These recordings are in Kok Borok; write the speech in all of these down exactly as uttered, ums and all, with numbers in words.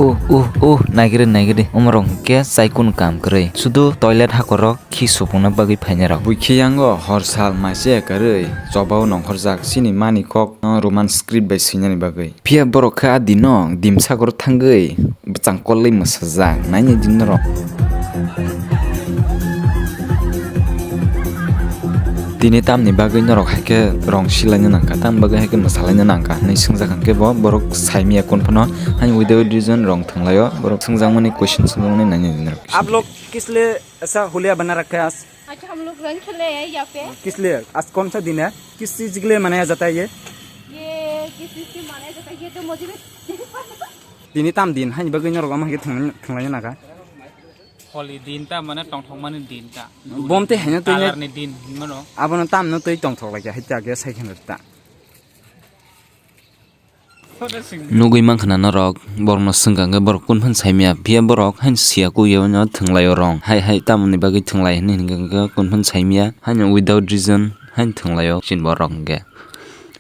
Uh, uh, uh, naigiri, naigiri. Omorok hwnkhe chaikun kam kwrwi. Sudu toilet hakorok khi supungna bagwi phainai rok. Buikhe yango hor sal maise kwrwi chobao nongkhorjak chini mani kok no Roman script bai swinani bagwi. Phiya borok khe a dino dimsagoro thangwi bwchang kolwi mwsajak. Naini din norok. Tini tamni bagwi norok hai khe rong silaina nangkha, tamni bagwi hai khe mwsalaina nangkha hinwi swngjak hwnkhe bo borok saimaya kun phano, hani without reason rong thwnglaio, borok swngjakmani question swngjakmani naina di norok. आप लोग किस लिए ऐसा होलिया बना रखा है आज? अच्छा, हम लोग रंग खेले हैं यहाँ पे। किस लिए? आज कौन सा दिन है? किस चीज के लिए मनाया जाता है ये? ये किस चीज के मनाया जाता है, ये तो मुझे भी नहीं पता। Tini tam din, haini bagwi norok omo hai khe thwng-, thwnglaina nangkha. Holi din ta mane tongthokmani din ta. Bom tei haino twi Color ni din hinmano. Abono tamno twi tongthok laikha, hai ta khe sai kheno ta. Nugwi mankha na norok, borokno swngkha hwnkhe borok kun phano saimaya, phiya borok haino siya kuiyo no thwnglaio rong. Hai hai tamoni bagwi thwnglai hinwi hinkhe kun phano saimaya, haino without reason haino thwnglaio chini borok hwnkhe.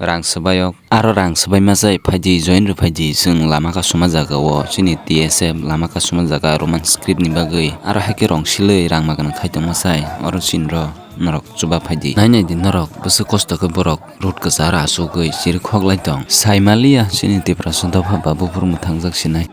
Rang swbaiyok, aro rang swbaima chai phaidi, join rw phaidi, chwng lama kasuma jaga o, chini T S F lama kasuma jaga Roman script ni bagwi, aro hai khe rong silwi rang magana khai tongma chai, oro chini ro norok chuba phaidi. Nai nai di norok, bwswk kosto khe borok road kwcharo achugwi chirikhok lai tong. Saimaliya chini Tiprasa dopha ba buphuru mwthangjak sinai.